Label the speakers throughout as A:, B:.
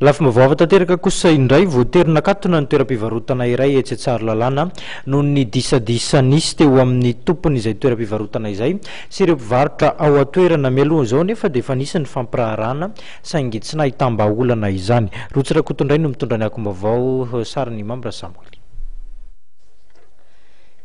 A: Lafim-baovao hafa tanteraka kosa indray, voatery nakatona ny toeram-pivarotana iray etsy Tsaralalàna noho ny disadisa nisy teo amin'ny tompon'izay toeram-pivarotana izay sy ireo mpivarotra ao an-toerana. Mialohan'izao anefa dia efa nisy ny fampiraharahana saingy tsy nahitam-bahaolana izany. Rotsy Rakotondray no mitondra ny akom-baovao, sarin'i Mamy Rasamoly.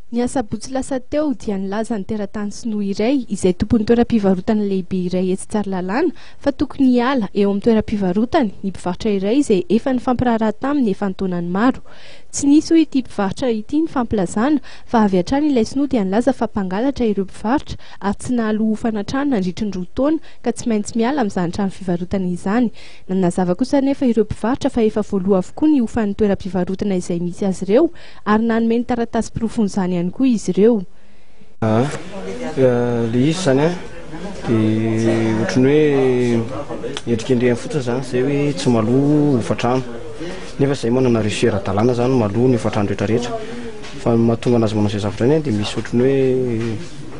B: Ny asabotsy lasa teo dia nilaza ny teratany sinoa iray izay tompon'ny toeram-pivarotana lehibe iray etsy Tsaralalàna fa tokony hiala eo amin'ny toeram-pivarotany ny mpivarotra iray izay efa nifampiraharaha taminy efa an-taonany maro. Tsy nisy hoy ity mpivarotra ity ny fampilazana fa avy hatrany ilay sinoa dia nilaza fa mpangalatra ireo mpivarotra ary tsy nahaloa hofana trano nandritry ny roa taona ka tsy maintsy miala amin'izany trano fivarotana izany. Nanazava kosa anefa ireo mpivarotra fa efa voaloa avokoa ny hofan'ny toeram-pivarotana izay misy azy ireo ary nanome ny taratasy porofon'izany ihany koa izy ireo.
C: Ilay izy izany an, dia ohatran'ny hoe endrikendrehany fotsiny izany izay hoe tsy mahaloa hofan-trano. Nefa izahay manana reçu ara-dalàna izany mahaloa ny hofan-trano rehetra rehetra. Fa ny mahatonga an'azy manao izay zavatra izany an, dia misy ohatran'ny hoe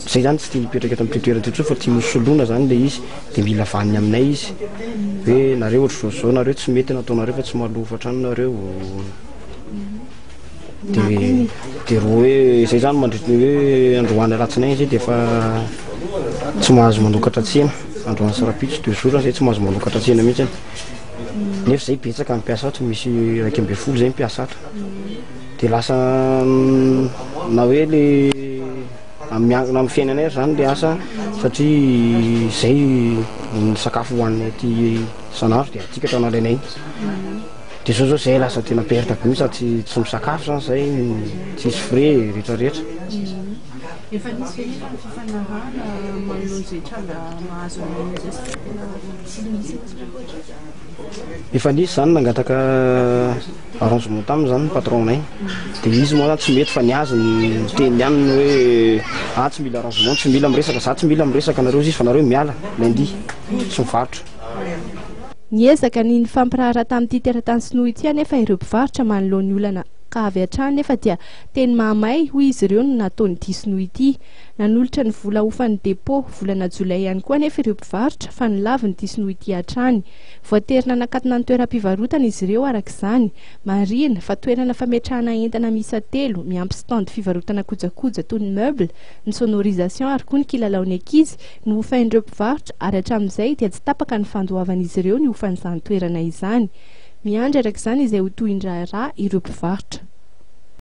C: izay izany tsy tiany hipetraka eto amin'ity toerana ity intsony fa tiany hosoloina izany ilay izy. Dia mila vaniny aminay izy hoe nareo ohatr'izao sy izao nareo tsy mety nataonareo fa tsy mahaloa hofan-trano nareo. Dia dia ro hoe zay zany mandritry ny hoe androany alatsinainy zay dia efa tsy mahazo manokatra tsena, androany sy rahampitso deux jours zay tsy mahazo manokatra tsena mihitsy. Nefa zay betsaka ny mpiasa ato, misy 11 zay ny mpiasa ato. Dia lasa na hoe le miankina amin'ny fiainanay ary zany le asa satria zay ny sakafo hohaninay aty isan'andro dia aty ka trano alainay. Dia zao zao zay lasa tena perte be mihitsy sady tsy misakafo zany zay, tsisy frais rehetra rehetra.
B: Efa nisy ve nefa ny fifanarahana manoloana izay tranga mahazo anareo izay sa tena tsy nisy mihitsy ohatra?
C: Efa nisy zany nangataka arrangement taminy zany ny patron-nay, dia izy moa zany tsy mety fa ny azy ny teniny ihany ny hoe ah tsy mila arrangement, tsy mila miresaka, za tsy mila miresaka anareo izy fa nareo miala lundi tsy mivarotra.
B: Niezaka ny nifampiraharaha tamin'ity teratany sinoa ity anefa ireo mpivarotra manoloana ny olana ka avy hatrany nefa dia teny mahamay hoy izy ireo no nataon'ity sinoa ity. Nanolotra ny vola hofan'ny depot volana jolay ihany koa anefa ireo mpivarotra fa nolavin'ity sinoa ity hatrany. Voatery nanakatona ny toeram-pivarotana izy ireo araka izany. Marihina fa toerana fametrahana entana miisa telo miampy stand fivarotana kojakoja toy ny meuble, ny sonorisation ary koa ny kilalaon'ny ankizy no hofain'ireo mpivarotra ary hatramin'izay dia tsy tapaka ny fandoavan'izy ireo ny hofan'izany toerana izany. Miandry araka izany izay ho tohin-draharaha ireo mpivarotra.